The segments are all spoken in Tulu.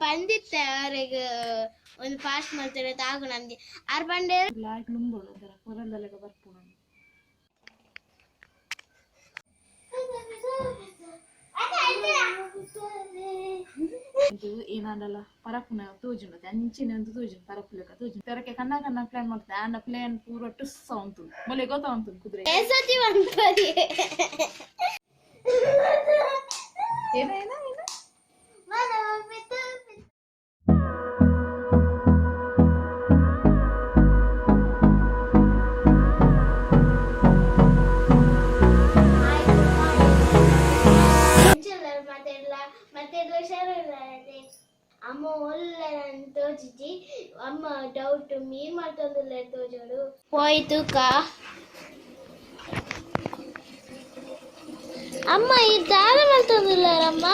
ಪಂದಿತ್ತೆ ಅವರಿಗೆ ಒಂದು ಫಾಸ್ಟ್ ಮಾಡ್ತಾರೆ ತಾಗುನಂದಿ ಆರ್ ಪಂಡೇರು ಲಾಯ್ಕ್ ಲುಂಬೋಡು ಒಂಥರ ಕೊರಲ್ದಲೆಕ ಬರ್ಪುಂಡು. ಇದು ಏನಾಂಡಲ ಪರಪುನ ತೋಜುಂಡು ಅಂಚಿನ ಒಂದು ತೋಜುಂಡು ಪರಪುಲೆಕ ತೋಜುಂಡು ತೆರಕೆ ಕಣ್ಣ ಕಣ್ಣ ಪ್ಲಾನ್ ಮಾಡ್ತೆ ಆಂಡ ಪ್ಲಾನ್ ಪೂರ ಟುಸ್ಸ ಉಂಟು ಮೊಲೆ ಗೊತ್ತಾ ಉಂಟು ಕುದುರೆ ಸತಿ ಬಂದ್ಪರಿ ಏನ ಏನ ಏನ ಮತ್ತೆಲ್ಲ ಹುಷಾರಿಲ್ಲ. ಅಮ್ಮ ಒಳ್ಳೆ ತೋಚಿಜಿ ಅಮ್ಮ ಡೌಟ್ ಮೀನ್ ಮಾಡ್ತಂದಿಲ್ಲ ತೋಜೋಡು ಹೋಯ್ತು ಕಾ. ಅಮ್ಮ ಈ ದಾರ ಮಾಡ್ತಂದಿಲ್ಲಾರಮ್ಮ.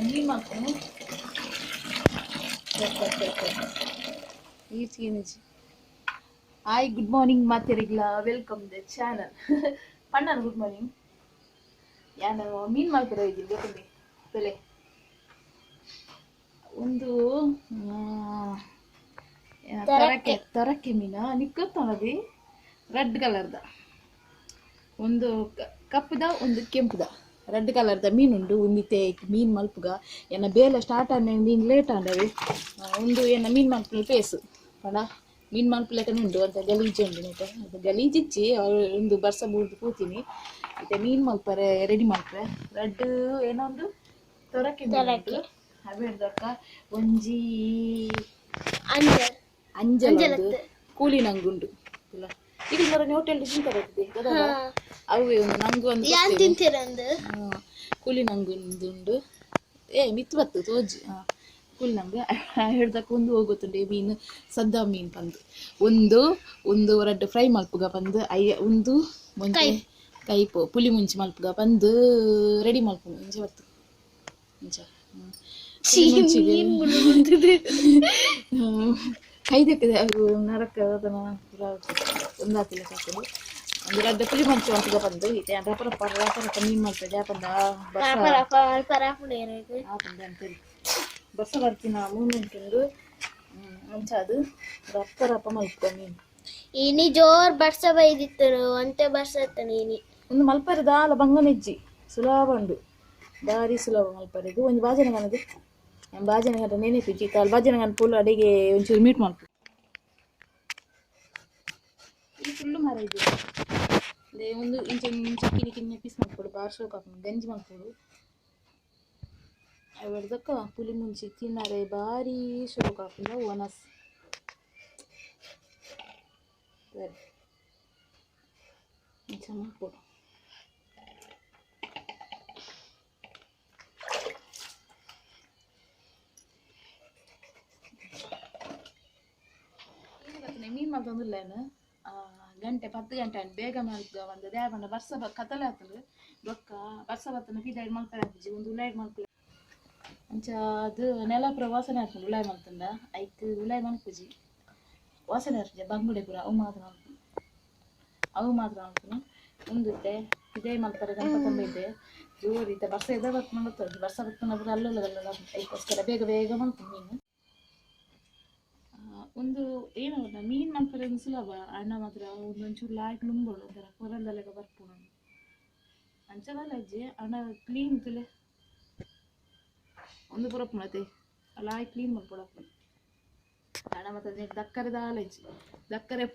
ಮೀನ್ ಮಾಡ್ಕೊಂಡು ಹಾಯ್ ಗುಡ್ ಮಾರ್ನಿಂಗ್ ಮಾತೆರಿಗ್ಲ welcome the channel ಪಣ್ಣನ ಗುಡ್ ಮಾರ್ನಿಂಗ್. ಯಾನ ಮೀನ್ ಮಾಡ್ತಿರೋ ಇದ್ದೀನಿ ಗೊತ್ತುಂಡಿ ಬೆಲೆ ಒಂದು ತರಕೆ ತರಕೆ ಮೀನ ನಿಕ್ಕತ್ತದಿ ರೆಡ್ ಕಲರ್ದ ಒಂದು ಕಪ್ಪುದ ಒಂದು ಕೆಂಪುದ ರೆಡ್ ಕಲರ್ದ ಮೀನುಂಡು. ಒಂದಿತ್ತೆ ಮೀನ್ ಮಲ್ಪುಗ ಎನ್ನ ಬೇಲೆ ಸ್ಟಾರ್ಟ್ ಆಂಡ ಲೇಟ್ ಆಂಡವೆ ಒಂದು ಎನ್ನ ಮೀನ್ ಮಲ್ಪುನ ಪೇಸು ಪಂಡ ಮೀನ್ ಮಲ್ಪುಲೆಕನೆ ಉಂಡು ಅಂತ ಗಲೀಜು ಉಂಡು ನೆಟ ಅದು ಗಲೀಜಿಚ್ಚಿ ಒಂದು ಬರ್ಸ ಬೂರ್ದು ಕೂತೀನಿ ಇತ್ತೆ ಮೀನ್ ಮಲ್ಪರೆ ರೆಡಿ ಮಲ್ಪರೆ ರೆಡ್ ಏನೋ ಒಂದು ತೊರಕೆ ಮೀನ್ ಅವೆಡ್ದಕ್ಕ ಒಂಜಿ ಅಂಜಲ್ ಅಂಜಲ್ ಕೂಲಿ ನಂಗುಂಡು ಇಲ್ಲ ಈಗ ಮರ ಹೋಟೆಲ್ ತಿಂತಾರೆ ಗೊತ್ತಲ್ಲ ಅವು ಒಂದು ನಂಗು ಒಂದು ಯಾನ್ ತಿಂತೀರಂದು ಕೂಲಿ ನಂಗುಂದುಂಡು ಏ ಮಿತ್ತು ಬತ್ತು ತೋಜಿ ಕೂಲಿ ನಂಗೆ ಹೇಳ್ದಕ್ಕ ಒಂದು ಹೋಗುತ್ತುಂಡು ಮೀನು ಸದ್ದ ಮೀನು ಪಂದು ಒಂದು ಒಂದು ರಡ್ಡ್ ಫ್ರೈ ಮಲ್ಪುಗ ಪಂದು ಐ ಒಂದು ಒಂಜಿ ಕೈಪು ಪುಲಿ ಮುಂಚಿ ಮಲ್ಪುಗ ಪಂದು ರೆಡಿ ಮಲ್ಪು ಇಂಚ ಬತ್ತು ಇಂಚ ಕೈ ದಕ್ಕಿದೆ ಅವು ನರಕ ಅದನ್ನ ಪೂರ ಒಂದಾತಿಲ್ಲ ಸಾಕು. ಒಂದು ರಡ್ಡ್ ಪುಲಿ ಮುಂಚಿ ಮಲ್ಪುಗ ಪಂದು ಇತ್ತೆ ರಪ ರಪ ರಪ ರಪ ಮೀನು ಮಲ್ಪೆ ಪಂದ ಬರ್ಸ ರಪ ರಪ ಮಲ್ಪರಾಪುಂಡು ಆಪುಂಡು ಅಂತೇಳಿ ಬರ್ಸ ಬರ್ತಿನ ಮೂಮೆಂಟ್ ಉಂಡು ಅಂಚ ಅದು ರಪ್ಪ ರಪ್ಪ ಮಲ್ಪುಗ ಮೀನು. ಇನಿ ಜೋರ್ ಬರ್ಸ ಬೈದಿತ್ತನು ಅಂತೆ ಬರ್ಸ ಇತ್ತನು ಇನಿ ಒಂದು ಮಲ್ಪರೆ ದಾಲ ಬಂಗನೆಜ್ಜಿ ಸುಲಭ ಉಂಡು ಬಾರಿ ಸುಲಭ ಮಲ್ಪರೆಗ್ ಒಂಜಿ ಬಾಜನ ಗನದು ಯಾನ್ ಬಾಜನ ಗಂಟ ನೆನೆಪುಜಿ ತಾಲ್ ಬಾಜನ ಗನ ಪುಲ್ ಅಡಿಗೆ ಒಂಚೂರು ಮೀಟ್ ಮಲ್ಪು ಈ ಫುಲ್ಲು ಮರ ಇದು ಒಂದು ಇಂಚ ಇಂಚ ಕಿನಿ ಕಿನ್ಯ ಪೀಸ್ ಮಲ್ಪೊಡು ಬಾರ್ ಶೋಕ್ ಆಪುಂಡು ಗಂಜಿ ಮಲ್ಪೊಡು ಅವೆಡ್ದಕ್ಕ ಪುಲಿ ಮುಂಚಿ ತಿನ್ನರೆ ಬಾರಿ ಶೋಕ್ ಆಪುಂಡು ಒನಸ್ ಸರಿ ಇಂಚ ಮಲ್ಪೊಡು. ಮೀನ್ ಮಲ್ತೊಂದುಲ್ಲೇನು ಗಂಟೆ 10 ಗಂಟೆ ಆಂಡ್ ಬೇಗ ಮಲ್ಪುಗ ಒಂದು ದಾಯೆ ಪಂಡ ಬರ್ಸ ಕತ್ತಲೆ ಆತುಂಡು ಬೊಕ್ಕ ಬರ್ಸ ಬತ್ತುಂಡ ಪಿದಾಯ್ಡ್ ಮಲ್ಪರೆ ಆಪುಜಿ ಒಂದು ಉಲಾಯ್ಡ್ ಮಲ್ಪುಲೆ ಅಂಚ ಅದು ನೆಲ ಪೂರ ವಾಸನೆ ಆಪುಂಡು ಉಲಾಯ್ ಮಲ್ತುಂಡ ಐಕ್ ಉಲಾಯ್ ಮಲ್ಪುಜಿ ವಾಸನೆ ಆಪುಜಿ ಬಂಗುಡೆ ಪೂರ ಅವು ಮಾತ್ರ ಮಲ್ಪುನು ಅವು ಮಾತ್ರ ಮಲ್ಪುನು ಉಂದುತ್ತೆ ಪಿದಾಯ್ ಮಲ್ಪರೆ ಗಣಪತಂಬ ಇದ್ದೆ ಜೋರು ಇತ್ತೆ ಬರ್ಸ ಎದ ಬತ್ತುಂಡ ಗೊತ್ತುಂಡು ಬರ್ಸ ಬತ್ತುಂಡ ಪೂರ ಅಲ್ಲಲ್ಲ ಅಲ್ಲಲ್ಲ ಐಕ್ಕೋಸ್ಕರ ಬೇಗ ಬೇಗ ಮಲ್ಪುನು ಮೀನು. ಒಂದು ಏನು ಗೊತ್ತಾ ಮೀನು ಮಲ್ಪರೆ ಒಂದು ಸುಲಭ ಅಣ್ಣ ಮಾತ್ರ ಒಂದೊಂಚೂರು ಲಾಯ್ಕ್ ಲುಂಬೋಡು ಒಂಥರ ಕೊರಲ್ದಲೆಕ ಬರ್ಪುಂಡು ಅಂಚ ಅಜ್ಜಿ ಅಣ್ಣ ಕ್ಲೀನ್ ತುಲೆ ಒಂದು ಪುರಪ್ಪುಂಡು ಅತೆ ಲಾಯ್ ಕ್ಲೀನ್ ಮಲ್ಪೊಡಪ್ಪುಂಡು ಅಣ್ಣ ಮಾತ್ರ ದಕ್ಕರೆ ದಾಲ ಇಜ್ಜಿ ದಕ್ಕರೆ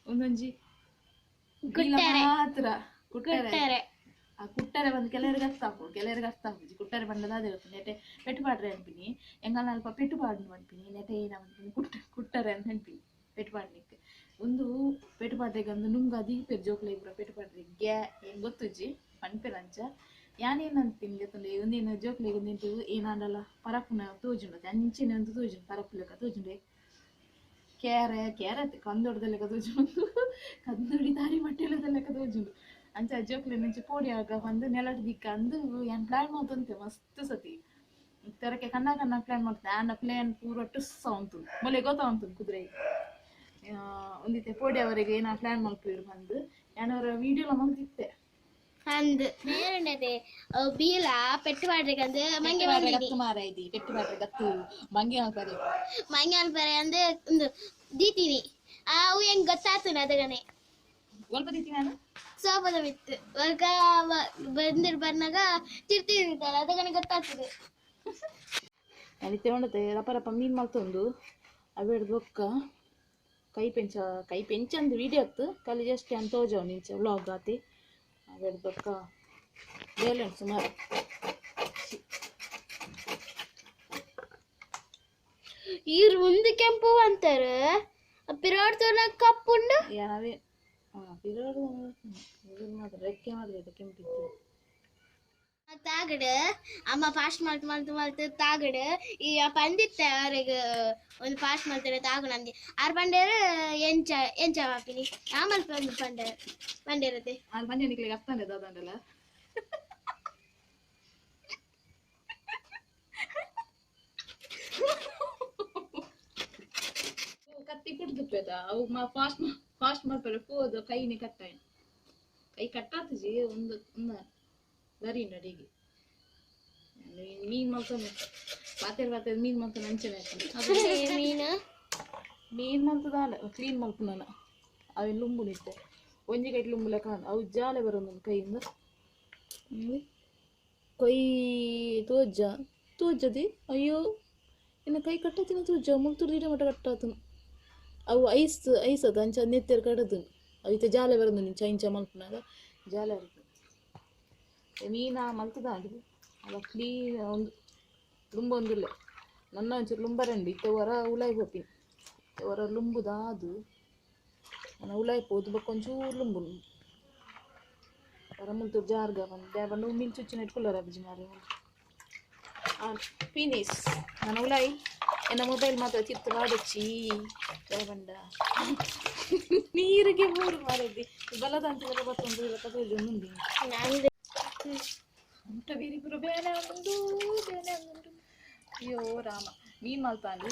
ಒಂದೊಂಜಿ ಮಾತ್ರ ಕುಟ್ಟರೆ ಆ ಕುಟ್ಟರೆ ಬಂದು ಕೆಲವರಿಗೆ ಅರ್ಥ ಆಪುಂಡು ಕೆಲವರಿಗೆ ಅರ್ಥ ಆಪುಜಿ ಕುಟ್ಟರೆ ಬಂದದ ಅದೇ ಗೊತ್ತು ನೆಟೆ ಪೆಟ್ಟು ಪಾಡ್ರೆ ಅನ್ಪಿನಿ ಎಂಗಲ್ ಅಲ್ಪ ಪೆಟ್ಟು ಪಾಡ್ನು ಅನ್ಪಿನಿ ನೆಟೆ ಏನ ಅನ್ಪಿನಿ ಕುಟ್ಟ ಕುಟ್ಟರೆ ಅಂತ ಅನ್ಪಿನಿ ಪೆಟ್ಟು ಪಾಡ್ಲಿಕ್ಕೆ ಒಂದು ಪೆಟ್ಟು ಪಾಡ್ರೆಗ್ ಒಂದು ನುಂಗ ದೀಪೆರ್ ಜೋಕ್ಲೆಗ್ ಪೂರ ಪೆಟ್ಟು ಪಾಡ್ರೆ ಗ್ಯಾ ಏನ್ ಗೊತ್ತುಜ್ಜಿ ಪನ್ಪೆರ್ ಅಂಚ ಯಾನೇನ್ ಅನ್ಪಿನಿ ಗೊತ್ತುಂಡು ಒಂದೇನು ಜೋಕ್ಲೆಗ್ ಒಂದೆಂಟು ಏನಾಂಡಲ ಪರಪುನ ತೋಜುಂಡು ಅಂಚಿನ ಒಂದು ತೋಜುಂಡು ಪರಪುಲೆಕ ತೋಜುಂಡು ಕ್ಯಾರೆ ಕ್ಯಾರೆಟ್ ಕಂದೊಡ್ದ ಲೆಕ್ಕ ತೋಜುಂಡು ಕಂದೊಡಿ ತಾರಿ ಮಟ್ಟೆಲದ ಲೆಕ್ಕ ತೋಜುಂಡು ಅಂಚ ಜೋಕ್ಲೆನ್ ಅಂಚ ಪೋಡಿ ಆಗ ಪಂದ್ ನೆಲಟ್ ದಿಕ್ಕ ಅಂದ್ ಯಾನ್ ಪ್ಲಾನ್ ಮಲ್ತೊಂತೆ ಮಸ್ತ್ ಸತಿ ತೆರಕೆ ಕಣ್ಣ ಕಣ್ಣ ಪ್ಲಾನ್ ಮಲ್ತೆ ಆಂಡ ಪ್ಲಾನ್ ಪೂರ ಟುಸ್ಸ ಉಂಟು ಮೊಲೆ ಗೊತ್ತಾ ಉಂಟು ಕುದುರೆ ಒಂದಿತ್ತೆ ಪೋಡಿ ಅವರಿಗೆ ಏನ ಪ್ಲಾನ್ ಮಲ್ಪುವೆರ್ ಪಂದ್ ಯಾನ್ ಅವರ ವೀಡಿಯೋಲ ಮಲ್ತಿತ್ತೆ. ಅಂದ್ ನೇರುಂಡತೆ ಬೀಲ ಪೆಟ್ಟು ಪಾಡ್ರಿಕಂದು ಮಂಗೆ ಬಂದಿನಿ ಮಾರಾಯ್ದಿ ಪೆಟ್ಟು ಪಾಡ್ರೆ ಗತ್ತು ಮಂಗೆ ಹಾಕ್ತಾರೆ ಮಂಗೆ ಅನ್ಪರೆ ಅಂದ್ ಒಂದು ದೀತೀನಿ ಅವು ಹೆಂಗ್ ಗೊತ್ತಾತನ ಅದಗನೆ ಒಲ್ಪ ದೀತಿ ನಾನು ಸೋಪದ ಬಿತ್ತು ಒರ್ಕ ಬಂದಿರ್ ಬರ್ನಾಗ ತಿರ್ತಿರ್ತಾರ ಅದಗನೆ ಗೊತ್ತಾಗ್ತದೆ ಅನಿತೆ ಉಂಡತೆ ರಪ ರಪ ಮೀನು ಮಲ್ತೊಂದು ಅವೆಡ್ದು ಬೊಕ್ಕ ಕೈ ಪೆಂಚ ಕೈ ಪೆಂಚ ಅಂದು ವೀಡಿಯೋ ಅತ್ತು ಕಲಿ ಜಸ್ಟ್ ಅಂತ ತೋಜವ್ ನಿಂಚೆ ವ್ಲಾಗ್ ಆತಿ ಅವೆಡ್ದು ಬೊಕ್ಕ ಬೇಲೆ ಉಂಟು ಸುಮಾರು ಇವ್ರು ಮುಂದೆ ಕೆಂಪು ಅಂತಾರ ಪಿರೋಡ್ ಕಪ್ಪುಂಡು ಯಾವೇ ಹಾಂ ಪಿರೋಡು ಇದು ಮಾತ್ರ ರೆಕ್ಕೆ ಮಾತ್ರ ಇದೆ ಕೆಂಪಿತ್ತು ತಾಗಡು ಅಮ್ಮ ಫಾಸ್ಟ್ ಮಲ್ತು ಮಲ್ತು ಮಲ್ತು ತಾಗಡು ಈ ಪಂದಿತ್ತೆ ಅವ್ರಿಗೆ ಒಂದು ಫಾಸ್ಟ್ ಮಲ್ತಾರೆ ತಾಗು ನಂದಿ ಆರು ಪಂಡೇರು ಎಂಚ ಎಂಚ ಹಾಕಿನಿ ಆಮಲ್ ಪಂಡು ಪಂಡ ಪಂಡೇರತೆ ಅದು ಪಂಜೆ ನಿಕ್ಲಿಗೆ ಅರ್ಥಂಡೆ ದಾದಂಡಲ್ಲ ಕತ್ತಿ ಕುಡ್ದು ಅವು ಫಾಸ್ಟ್ ಫಾಸ್ಟ್ ಮಾಡ್ತಾರೆ ಪೋದು ಕೈನೇ ಕಟ್ಟಾಯ್ ಕೈ ಕಟ್ಟಾತಜಿ ಒಂದು ಒಂದು ಬರಿ ನಡಿಗೆ ಮೀನು ಮಲ್ತೊಂದು ಪಾತೆರ್ ಪಾತೆರ್ ಮೀನು ಮಲ್ತೊಂದು ಅಂಚನೆ ಮೀನು ಮೀನು ಮಲ್ತದಾಲ ಕ್ಲೀನ್ ಮಲ್ಪುನನ ಅವು ಲುಂಬು ನಿತ್ತೆ ಒಂಜಿ ಕೈಟ್ ಲುಂಬುಲೆ ಕಾಣು ಅವು ಜಾಲೆ ಬರೋದು ಕೈಯಿಂದ ಕೊಯ್ ತೋಜ ತೋಜದಿ ಅಯ್ಯೋ ಇನ್ನು ಕೈ ಕಟ್ಟತಿನ ತೋಜ ಮುಲ್ತುರು ದಿನ ಮಟ್ಟ ಕಟ್ಟಾತನು ಅವು ಐಸ್ ಐಸ್ ಅದು ಅಂಚ ನೆತ್ತೆರ್ ಕಡದು ಅವು ಇತ್ತೆ ಜಾಲೆ ಬರೋದು ಇಂಚ ಇಂಚ ಮಲ್ಪುನಾಗ ಜಾಲೆ ಬರ್ತದೆ ಮೀನ ಮಲ್ತದ ಅಲ್ಲ ಕ್ಲೀನ್ ಒಂದು ಲುಂಬ ಒಂದಿಲ್ಲ ನನ್ನ ಒಂಚೂರು ಲುಂಬರಂಡಿ ಇತ್ತೆ ಹೊರ ಉಲಾಯಿ ಪೋಪಿನಿ ಹೊರ ಲುಂಬುದಾದು ನನ್ನ ಉಲಾಯಿ ಪೋದು ಬೊಕ್ಕ ಒಂಚೂರು ಲುಂಬು ಹೊರ ಮುಲ್ತೂರು ಜಾರ್ಗ ಬಂದು ಬಂದು ಮೀನು ಚುಚ್ಚಿನ ಇಟ್ಕೊಳ್ಳಾರ ಅಬ್ಜಿ ಮಾರಿ ಫಿನಿಶ್ ನನ್ನ ಉಲಾಯಿ ಎನ್ನ ಮೊಬೈಲ್ ಮಾತ್ರ ತಿತ್ತು ವಾಡಚ್ಚಿ ಬಂಡ ನೀರಿಗೆ ಮೂರು ಮಾರೈತಿ ಬಲದ ಅಂಚಿನ ಬತ್ತೊಂದು ಕಥೆ ಮುಂದೆ ನಂದು ಉಂಟ ಬೇರೆ ಪೂರ ಬೇನೆ ಉಂಡು ಬೇನೆ ಉಂಡು ಅಯ್ಯೋ ರಾಮ ಮೀನು ಮಲ್ತಾಂಡು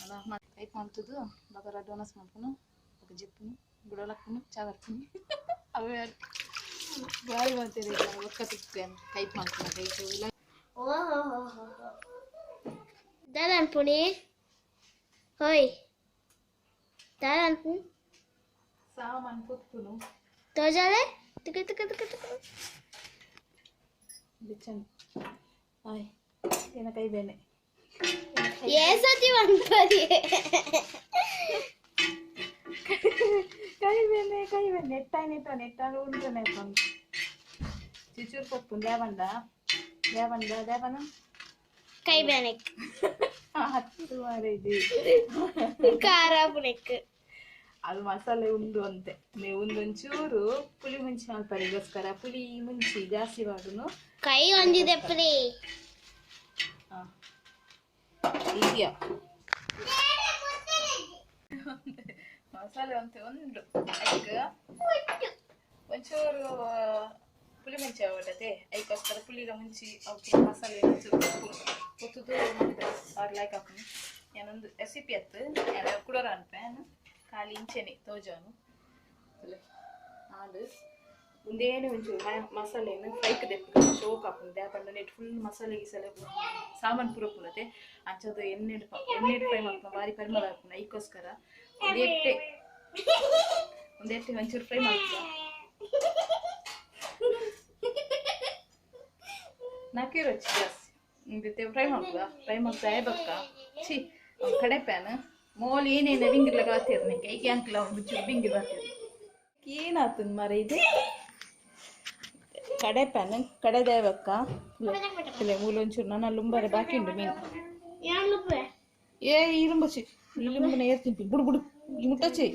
ಅಲ್ಲ ಕೈಪ್ ಮಲ್ತದ್ದು ಬಗರ ಡೋನಸ್ ಮಲ್ಪುನು ఒక ಜಿಪ್ಪುನು ಗುಡಲಕ್ಕುನು ಚಾವರ್ಪುನು ಅವೇ ಬಾರಿ ಮಾಡ್ತೀರಿ ಒಕ್ಕ ತಿಕ್ಕು ಕೈಪ್ ಮಲ್ಪುನ ಕೈಪು ಇಲ್ಲ ಓಹೋ ದಾದ ಅನ್ಪುಣಿ ಹೋಯ್ ದಾದ ಅನ್ಪು ಸಾಮಾನು ಪೊತ್ತುನು ತೋಜಾಲೆ ತುಕ ತುಕ ತುಕ ತುಕ ಬಿಚ್ಚನ್ ಆಯ್ ಏನ ಕೈ ಬೇನೆ ఏ ಸತಿ ಅನ್ಪದಿ ಕೈ ಬೇನೆ ಕೈ ಬೇನೆ ನೆಟ್ಟಾಯ್ ನೆಟ್ಟ ನೆಟ್ಟಾಗ ಉಂಟನೆ ಚಿಚೂರು ಪೊಪ್ಪು ದೇವಂಡ ದೇವಂಡ ದೇವನ ಕೈ ಬೇನೆಕ್ ಹತ್ತು ಮಾರೈತಿ ಖಾರ ಪುಣೆಕ್ ಅದು ಮಸಾಲೆ ಉಂಡು ಅಂತೆ ನೀವು ಒಂದೊಂಚೂರು ಪುಳಿ ಮುಂಚಿ ಮಲ್ಪರಿಗೋಸ್ಕರ ಪುಳಿ ಮುಂಚಿ ಜಾಸ್ತಿ ಮಾಡುನು ಕೈ ಒಂದಿದೆ ಪುಳಿ ಇದೆಯಾ ಮಸಾಲೆ ಅಂತೆ ಒಂದು ಐಕ್ ಒಂಚೂರು ಪುಳಿ ಮುಂಚಿ ಅವಡತೆ ಐಕೋಸ್ಕರ ಪುಳಿದ ಮುಂಚಿ ಅವಕ್ಕೆ ಮಸಾಲೆ ಒಂಚೂರು ಕೊತ್ತುದು ಅವ್ರು ಲೈಕ್ ಹಾಕುನು ಏನೊಂದು ರೆಸಿಪಿ ಅತ್ತು ಯಾರು ಕುಡೋರ ಅನ್ಪೆ ಖಾಲಿ ಇಂಚೆನೆ ತೋಜಾನು ಆಂಡ್ ಒಂದೇನೆ ಒಂಚೂರು ಮಸಾಲೆಯನ್ನು ಫ್ರೈಕ್ ದೆಪ್ಪು ಶೋಕ್ ಹಾಪುಂಡು ದ್ಯಾಪಂಡ ನೆಟ್ ಫುಲ್ ಮಸಾಲೆ ಗಿಸಾಲೆ ಸಾಮಾನು ಪೂರ ಪುನತೆ ಅಂಚದು ಎಣ್ಣೆ ಎಣ್ಣೆ ಫ್ರೈ ಮಾಡ್ಕೊಂಡು ಭಾರಿ ಪರಿಮಳ ಹಾಪುಂಡು ಐಕೋಸ್ಕರ ಒಂದು ಎಟ್ಟೆ ಒಂದು ಎಟ್ಟೆ ಒಂಚೂರು ಫ್ರೈ ಮಾಡ್ತೀವಿ ನಾಕೇರು ಜಾಸ್ತಿ ಇಂದಿತ್ತೆ ಫ್ರೈ ಮಾಡ್ತದ ಫ್ರೈ ಮಾಡ್ತಾ ಬಕ್ಕ ಛೀ ಕಡೆ ಪ್ಯಾನ್ ಮೋಲ್ ಏನೇನು ಬಿಂಗಿರ್ಲಕ್ಕ ಬಾತಿರ್ನೆ ಕೈಗೆ ಅಂಕಲ ಒಂಚೂರು ಬಿಂಗಿರ್ ಬಾತಿರ್ ಏನಾತನ್ ಮರ ಇದೆ ಕಡೆ ಪ್ಯಾನ್ ಕಡೆ ದೇವಕ್ಕ ಇಲ್ಲ ಮೂಲೊಂಚೂರು ನನ್ನ ಲುಂಬರೆ ಬಾಕಿ ಉಂಟು ಮೀನು ಏ ಈ ಲುಂಬಚಿ ಈ ಲುಂಬನ ಏರ್ ತಿಂಪಿ ಬುಡು ಬುಡು ಈ ಮುಟ್ಟಚಿ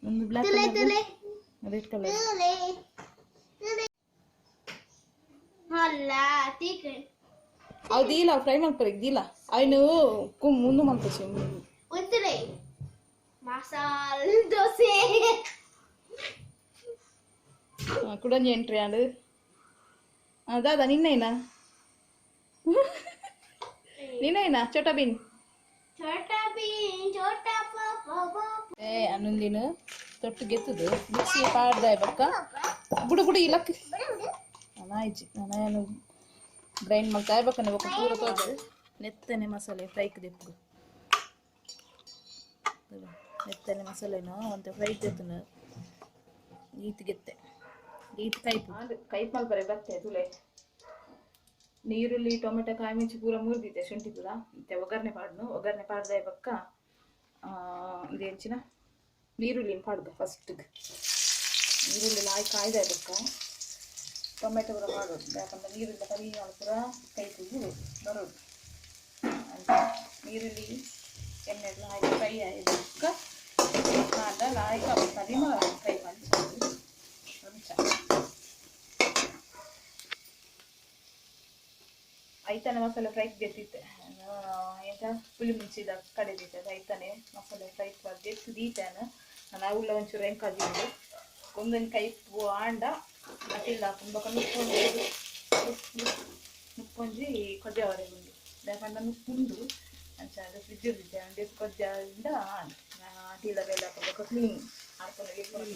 ಒಂದು ಬ್ಲ್ಯಾಕ್ ರೆಡ್ ಕಲರ್ ಅಲ್ಲ ತೀಕ್ ಅವು ದೀಲ ಫ್ರೈ ಮಲ್ಪರೆ ದೀಲ ಅಯ್ನು ಕುಮ್ ಮುಂದೆ ಮಲ್ಪಚಿ ಒಂದುಲೇ ಮಸಾಲ ದೋಸೆ ಕುಡಂಜಿ ಎಂಟ್ರಿ ಆಂಡ್ ದಾದಾ ನಿನ್ನೈನಾ ನಿನ್ನೈನಾ ಚೋಟಾ ಬಿನ್ ಛೋಟಾ ಬೀನ್ ಛೋಟಾ ಪಾಪ ಏ ಅನ್ನೊಂದಿನ ತೊಟ್ಟು ಗೆತ್ತದು ಮಿಕ್ಸಿ ಪಾಡ್ದಾಯ ಬಕ್ಕ ಬುಡು ಬುಡು ಇಲಕ್ ನಾಯಿಜಿ ನಾನು ಗ್ರೈಂಡ್ ಮಾಡ್ತಾ ಬಕ್ಕನೆ ಬೊಕ್ಕ ಪೂರ ತೋಜು ನೆತ್ತನೆ ಮಸಾಲೆ ಫ್ರೈಕ್ ದೆಪ್ಪು ನೆತ್ತನೆ ಮಸಾಲೆನ ಒಂತೆ ಫ್ರೈ ದೆತ್ತನ ಈತ್ ಗೆತ್ತೆ ಈತ್ ಕೈಪು ಕೈಪ್ ಮಲ್ಪರೆ ಬತ್ತೆ ತುಲೆ ನೀರುಳ್ಳಿ ಟೊಮೆಟೊ ಕಾಯಿ ಮಿರ್ಚಿ ಪೂರ ಮುರಿದಿತ್ತೆ ಶುಂಠಿ ಪೂರ ಮತ್ತೆ ಒಗ್ಗರಣೆ ಪಾಡ್ನು ಒಗ್ಗರಣೆ ಪಾಡ್ದಾಯ ಬಕ್ಕ ಇದು ಹೆಂಚಿನ ನೀರುಳ್ಳಿನ ಪಾಡ್ದು ಫಸ್ಟಿಗೆ ನೀರುಳ್ಳಿ ಲಾಯ್ ಕಾಯ್ದಾಯ ಬಕ್ಕ ಟೊಮೆಟೊ ಪೂರ ಮಾಡೋದು ಯಾಕಂದ್ರೆ ನೀರುಳ್ಳಿ ಕರಿ ಪೂರ ಕೈ ಕುಗ್ಗು ಬರೋದು ಅಂತ ನೀರುಳ್ಳಿ ಎಣ್ಣೆ ಎಲ್ಲ ಹಾಕಿ ಫ್ರೈ ಆಯ್ದಕ್ಕ ಮಾಡ ಲಾಯ್ಕ ಪರಿಮಳ ಫ್ರೈ ಮಾಡಿ ಒಂಚ ಐತಾನೆ ಮಸಾಲೆ ಫ್ರೈ ಗೆದ್ದಿತ್ತೆ ಎಂತ ಪುಳಿ ಮುಂಚಿದ ಕಡೆದಿತ್ತೆ ಐತಾನೆ ಮಸಾಲೆ ಫ್ರೈ ಗೆತ್ತು ದೀತಾನೆ ನಾನು ಅವುಲ್ಲ ಒಂಚೂರು ಎಂಕಾಜಿದ್ದು ಒಂದೊಂದು ಕೈ ಆಂಡ ಅಟಿಲ್ಲ ಬೊಕ ನುಪ್ಪೊಂಜಿ ನುಪ್ಪೊಂಜಿ ಕೊದ್ಯಾವರೆ ಉಂಡು ಯಾಕಂದ್ರೆ ನುಪ್ಪುಂಡು ಅಂಚ ಅದು ಫ್ರಿಜ್ ಇದ್ದೆ ಅಂಡೆ ಕೊದ್ಯಾಂಡ ಆಂಡ್ ಅಟಿಲ್ಲ ಬೆಲ್ಲ ಬೊಕ ಕ್ಲೀನ್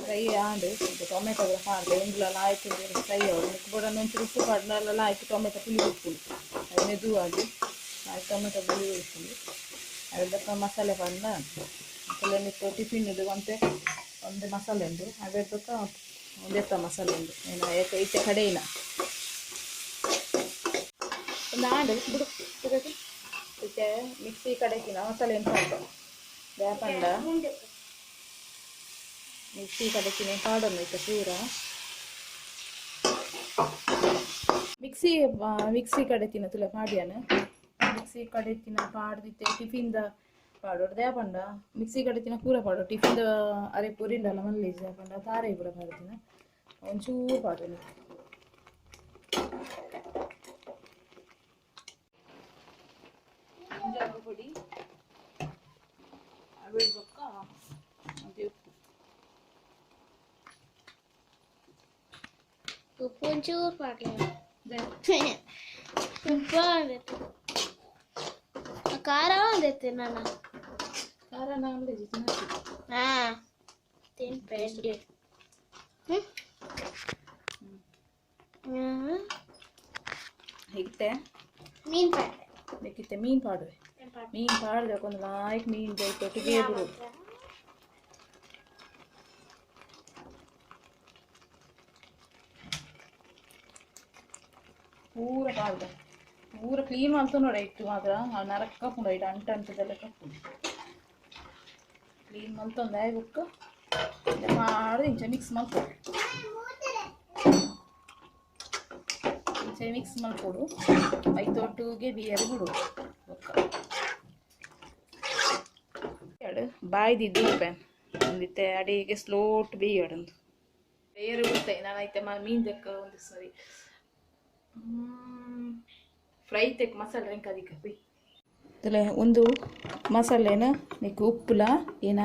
ಫ್ರೈ ಆಂಡ್ ಈಗ ಟೊಮೆಟೊ ಕೂಡ ಪಾಡ್ದೆ ಒಂದುಲ ಲಾಯ್ಕ್ ಫ್ರೈ ಆವಡು ಬೋಡ ಒಂಚೂರು ಉಪ್ಪು ಪಾಡ್ನಲ್ಲ ಲಾಯ್ಕ್ ಟೊಮೆಟೊ ಪುಳಿ ಉಪ್ಪುಂಡು ಅದು ಮೆದುವಾಗಿ ಲಾಯ್ಕ್ ಟೊಮೆಟೊ ಪುಳಿ ಉಪ್ಪುಂಡು ಅವೆಲ್ಲ ಮಸಾಲೆ ಪಾಡ್ನ ಮಸಾಲೆ ಮಿಕ್ಕ ಟಿಫಿನ್ ಇದು ಒಂತೆ ಒಂದು ಮಸಾಲೆ ಉಂಡು ಅವೆರ್ದಕ್ಕ ಒಂದೆತ್ತ ಮಸಾಲೆ ಉಂಡು ಏನು ಏಕ ಇತ್ತೆ ಕಡೆಯಿನ ಒಂದು ಆಂಡು ಬಿಡು ಇತ್ತೆ ಮಿಕ್ಸಿ ಕಡೆಕಿನ ಮಸಾಲೆ ಏನು ಪಾಡ್ದು ದ್ಯಾಪಂಡ ಮಿಕ್ಸಿ ಕಡೆಕಿನ ಪಾಡೊಂದು ಇತ್ತೆ ಪೂರ ಮಿಕ್ಸಿ ಮಿಕ್ಸಿ ಕಡೆತಿನ ತುಲೆ ಪಾಡ್ಯಾನ ಮಿಕ್ಸಿ ಕಡೆತಿನ ಪಾಡ್ದಿತ್ತೆ ಟಿಫಿನ್ದ ಪಾಡೋಡು ದ್ಯಾಪಂಡ ಮಿಕ್ಸಿ ಕಡೆತಿನ ಪೂರ ಪಾಡು ಟಿಫಿನ್ದ ಅರೆ ಪೂರಿಂಡಲ್ಲ ಮಲ್ಲಿ ದ್ಯಾಪಂಡ ತಾರೆ ಪೂರ ಪಾಡ್ದಿನ ಒಂಚೂರು ಪಾಡೋನು ಪೊಡಿ ಅವೆಡ್ ಬೊಕ್ಕ ಅದು ಉಪ್ಪು ಉಪ್ಪು ಒಂಚೂರು ಪಾಡ್ಲೆ ಉಪ್ಪು ಅಂದಿತ್ತು ಖಾರ ಒಂದಿತ್ತು ನಾನು ಖಾರ ನಾಳೆ ಹಾಂ ತಿನ್ಪೆ ಹ್ಞೂ ಹೇಗಿತ್ತೆ ಮೀನು ಪಾಡ್ಲೆ ಬೇಕಿತ್ತೆ ಮೀನು ಪಾಡುವೆ ಮೀನು ಪಾಡ್ಬೇಕು ಒಂದು ಲಾಯ್ಕ್ ಮೀನು ತೊಟ್ಟಿಗೆ ಬಿಡು ಪೂರ ಪಾಡ್ದ ಪೂರ ಕ್ಲೀನ್ ಮಾಡ್ತು ನೋಡಿ ಇಟ್ಟು ಮಾತ್ರ ನರಕ ಕಪ್ಪುಂಡು ಇಟ್ಟು ಅಂಟು ಅಂಟದೆಲ್ಲ ಕಪ್ಪುಂಡು ಕ್ಲೀನ್ ಮಲ್ತೊಂದು ಬುಕ್ ಮಾಡಿ ಇಂಚ ಮಿಕ್ಸ್ ಮಲ್ಪೊಡು ಇಂಚ ಮಿಕ್ಸ್ ಮಲ್ಪೊಡು ಐತೊಟ್ಟುಗೆ ಬಿಯರ್ ಬಿಡು ಬೊಕ್ಕ ಎರಡು ಬಾಯ್ದಿದ್ದು ಪ್ಯಾನ್ ಒಂದಿತ್ತೆ ಅಡಿಗೆ ಸ್ಲೋಟ್ ಬೇಯಡಂದು ಬೇರೆ ಬಿಡ್ತೆ ನಾನು ಐತೆ ಮೀನು ದೆಕ್ಕ ಒಂದು ಸರಿ ಫ್ರೈ ತೆಕ್ ಮಸಾಲೆ ರೆಂಕ ಅದಕ್ಕೆ ಬಿ ಇದಿಲ್ಲ ಒಂದು ಮಸಾಲೆನ ನಿಕ್ ಉಪ್ಪುಲ ಏನ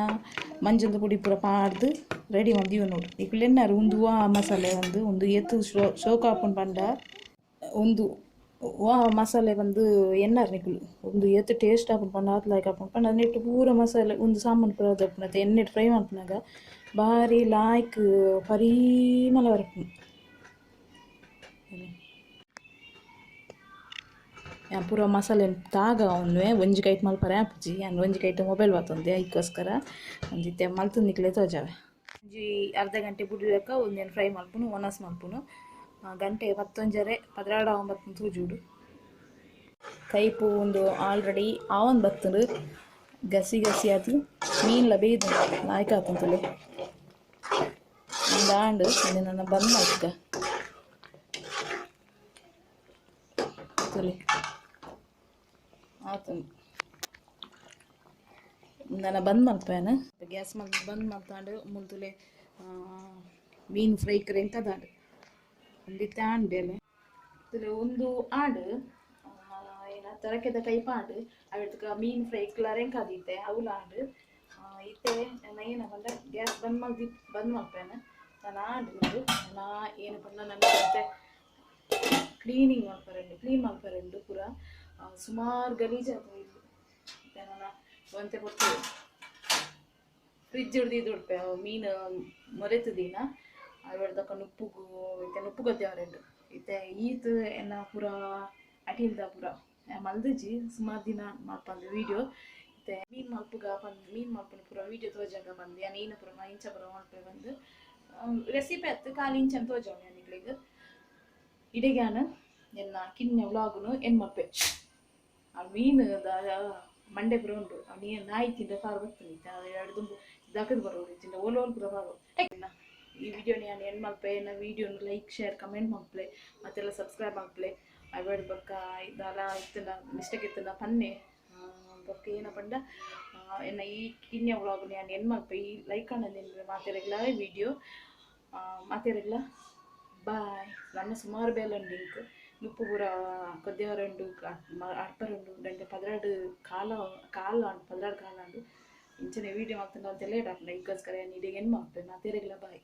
ಮಂಜಲ್ದ ಪುಡಿ ಪೂರ ಪಾಡ್ದು ರೆಡಿ ಮಂದಿವ ನೋಡು ನಿಕ್ಲೆನ್ನಾರು ಒಂದು ವಾ ಮಸಾಲೆ ಒಂದು ಒಂದು ಎತ್ತು ಶೋ ಶೋಕ ಹಾಕೊಂಡು ಪಂಡ ಒಂದು ವಾ ಮಸಾಲೆ ಒಂದು ಎನ್ನಾರು ನಿಕ್ಲು ಒಂದು ಎತ್ತು ಟೇಸ್ಟ್ ಹಾಕೊಂಡು ಪಂಡ ಆತ್ ಲಾಯ್ಕ್ ಹಾಕೊಂಡು ಪಂಡ ನೆಟ್ಟು ಪೂರ ಮಸಾಲೆ ಒಂದು ಸಾಮಾನು ಪೂರ ದಪ್ಪುನತೆ ಎಣ್ಣೆ ಫ್ರೈ ಮಲ್ಪುನಾಗ ಬಾರಿ ಲಾಯ್ಕ್ ಪರಿಮಳ ಬರ್ಪುಂಡು ಪೂರ ಮಸಾಲೆ ತಾಗ ಒಂದುವೆ ಒಂಜಿ ಕೈಟ್ ಮಲ್ಪರೆ ಆಪುಜಿ ಯಾನ್ ಒಂಜಿ ಕೈಟ್ ಮೊಬೈಲ್ ಬತ್ತೊಂದೆ ಐಕ್ಕೋಸ್ಕರ ಒಂಜಿತ್ತೆ ಮಲ್ತು ನಿಕ್ಲೆ ತೋಜಾವೆ ಒಂಜಿ ಅರ್ಧ ಗಂಟೆ ಬುಡಿಬೇಕ ಒಂದೇನು ಫ್ರೈ ಮಲ್ಪುನು ಒಣಸ್ ಮಲ್ಪುನು ಗಂಟೆ ಪತ್ತೊಂಜರೆ ಪದ್ರಾಡ ಒಂಬತ್ತು ತೂಜುಡು ಕೈಪು ಒಂದು ಆಲ್ರೆಡಿ ಆವನ್ ಬತ್ತುಂಡು ಗಸಿ ಗಸಿ ಅದು ಮೀನ್ಲ ಬೇಯ್ದು ಲಾಯ್ಕ್ ಹಾಕುಂತಲೆ ಒಂದು ಆಂಡು ನನ್ನ ಬಂದ್ ಮಲ್ಕ ತುಲೆ ಆತು ನನ್ನ ಬಂದ್ ಮಲ್ಪೇನ ಗ್ಯಾಸ್ ಮಲ್ ಬಂದ್ ಮಲ್ತಾಂಡು ಮುಲ್ತುಲೆ ಮೀನು ಫ್ರೈ ಕರೆ ಎಂತದಾಂಡು ಒಂದಿತ್ತೆ ಆಂಡೆಲೆ ತುಲೆ ಒಂದು ಆಂಡು ಏನ ತರಕೆದ ಕೈಪ ಆಂಡು ಅವೆಡ್ಕ ಮೀನು ಫ್ರೈ ಕ್ಲರೆಂಕಾದಿತ್ತೆ ಅವುಲ ಆಂಡು ಇತ್ತೆ ನನ್ನ ಏನ ಪಂಡ ಗ್ಯಾಸ್ ಬಂದ್ ಮಲ್ದಿ ಬಂದ್ ಮಲ್ಪೇನ ನಾನು ಆಂಡು ನಾ ಏನು ಪಂಡ ನನ್ನ ಮತ್ತೆ ಕ್ಲೀನಿಂಗ್ ಮಲ್ಪರೆಂಡು ಕ್ಲೀನ್ ಮಲ್ಪರೆಂಡು ಪೂರ ಸುಮಾರು ಗಲೀಜು ಆತು ಇಲ್ಲಿ ನನ್ನ ಒಂತೆ ಪೊರ್ತು ಫ್ರಿಜ್ ಹಿಡ್ದು ಉಡ್ಪೆ ಮೀನು ಮೊರೆತುದೀನ ಅವೆಡ್ದಕ್ಕ ನುಪ್ಪುಗು ಇತ್ತೆ ನುಪ್ಪು ಗೊತ್ತೇವರೆಂಡು ಇತ್ತೆ ಈತ್ ಎನ್ನ ಪೂರ ಅಟಿಲ್ದ ಪೂರ ಮಲ್ದಿಜಿ ಸುಮಾರು ದಿನ ಮಲ್ಪಂದು ವೀಡಿಯೋ ಇತ್ತೆ ಮೀನ್ ಮಲ್ಪುಗ ಪಂದ್ ಮೀನ್ ಮಲ್ಪುನ ಪೂರ ವೀಡಿಯೋ ತೋಜಾಗ ಬಂದು ಯಾನ್ ಈನ ಪೂರ ಇಂಚ ಪೂರ ಮಲ್ಪೆ ಬಂದು ರೆಸಿಪಿ ಅತ್ತು ಖಾಲಿ ಇಂಚನ್ ತೋಜಾವಣೆ ನಿಕ್ಲೆಗ್ ಇಡೆಗ್ಯಾನ ಎನ್ನ ಕಿನ್ಯ ವ್ಲಾಗುನು ಎನ್ ಮಲ್ಪೆ ಆ ಮೀನು ಮಂಡೆ ಪೂರ ಉಂಡು ಆ ನೀನು ನಾಯಿ ತಿಂಡ ಪಾರು ಬರ್ತದೆ ಎರಡು ದುಂಬು ದಕದ್ ಬರೋಡು ತಿಂಡ ಓಲ್ ಓಲ್ ಪೂರ ಪಾರು. ಈ ವಿಡಿಯೋನ ನಾನು ಎನ್ ಮಲ್ಪೆ ಎನ್ನ ವಿಡಿಯೋನು ಲೈಕ್ ಶೇರ್ ಕಮೆಂಟ್ ಮಲ್ಪಲೆ ಮತ್ತೆಲ್ಲ ಸಬ್ಸ್ಕ್ರೈಬ್ ಮಲ್ಪಲೆ ಅವೆಡ್ ಬೊಕ್ಕ ದಾಲ ಇತ್ತಂಡ ಮಿಸ್ಟೇಕ್ ಇತ್ತಂಡ ಪನ್ನೆ ಬೊಕ್ಕ ಏನ ಪಂಡ ಎನ್ನ ಈ ಕಿನ್ಯ ವ್ಲಾಗ್ ನಾನು ಎನ್ ಮಲ್ಪೆ ಈ ಲೈಕ್ ಆನಂದ ಮಾತೆರೆಗ್ಲ ವಿಡಿಯೋ ಮಾತೆರೆಗ್ಲ ಬಾಯ್. ನನ್ನ ಸುಮಾರು ಬೇಲೆ ಉಂಡು ಇಂಕ್ ನುಪ್ಪು ಪೂರ ಕೊದ್ದಿಯವರುಂಡು ಅಡ್ಪರುಂಡು ಗಂಟೆ 12 ಕಾಲ ಕಾಲ ಉಂಡು 12 ಕಾಲ ಉಂಡು ಇಂಚನೆ ವೀಡಿಯೋ ಮಲ್ತಂಡ ಅಂತ ಲೇಟ್ ಆಪುಂಡು. ಇಂಕೋಸ್ಕರ ಇಡೆಗ್ ಎನ್ ಮಲ್ಪೆ ಮಾತೆರೆಗ್ಲ ಬಾಯ್.